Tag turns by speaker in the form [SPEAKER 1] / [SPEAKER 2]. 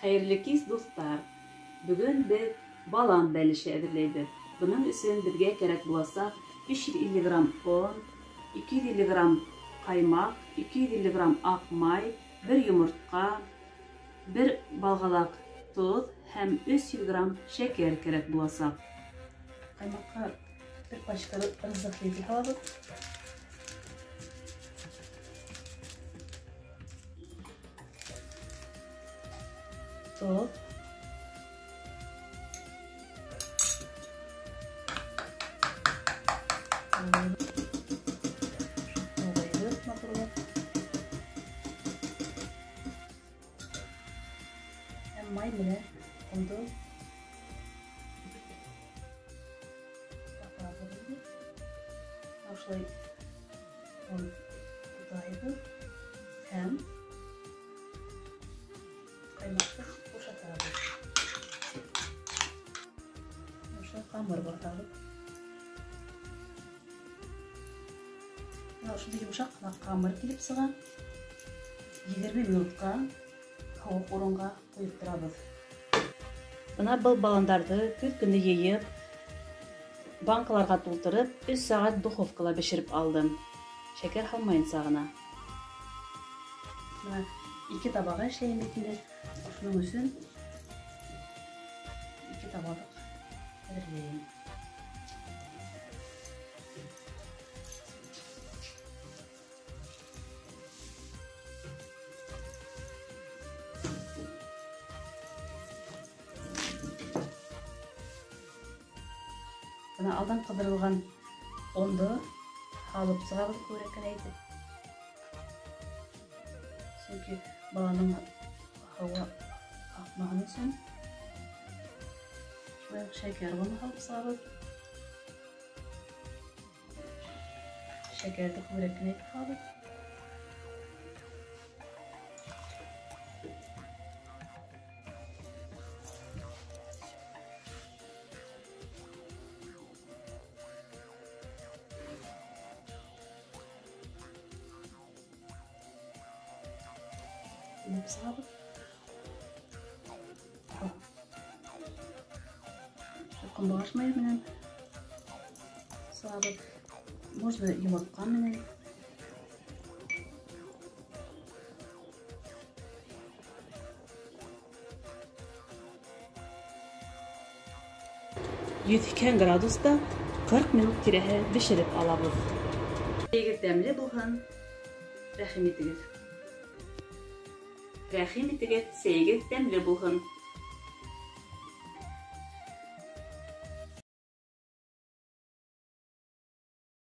[SPEAKER 1] Хәйерле кис, дуҫтар! Бөгөн беҙ балан бәлеше әҙерләйбеҙ. Бының өсөн беҙгә кәрәк буласаҡ 550 грамм он, 250 грамм ҡаймаҡ, 250 грамм аҡ май, 1 йомортҡа, 1 балғалаҡ тоҙ һәм 300 грамм шәкәр кәрәк буласаҡ. Ҡаймаҡҡа бер пачка разрыхлитель һалабыҙ. Тоҙ. Һәм май менән ондо баҫабыҙ инде. Ошолай он бутайбыҙ һәм ҡаймаҡты бушатабыҙ. Ошолай ҡамыр баҫабыҙ. Ошондай йомшаҡ ҡына ҡамыр килеп сыға. 20 минутҡа һыуыҡ урынға ҡуйып торабыҙ. Бына был баландарҙы көҙ көнө йыйып, банкаларға тултырып, 3 сәғәт духовкала бешереп алдым. Шәкәр һалмайынса ғына. Бына 2 табаға эшләйем бит инде. Шуның өсөн 2 табалыҡ әҙерләйем. Бына алдан ҡыҙырылған ондо һалып сығабыҙ күберәк кенә итеп. Сөнки баланың һыуы аҡмаһын өсөн. Шулай уҡ шәкәр боны һалып сығабыҙ. Шәкәрҙе күберәк кенә итеп һалабыҙ. Сығабыҙ. Ҡомбағаш майы менән сығабыҙ. Можно йомортҡа менән. 180 градуста 40 минут тирәһе бешереп алабыҙ. Сәйегеҙ тәмле булһын, рәхим итегеҙ. Рәхим итегеҙ, сәйегеҙ тәмле булһын.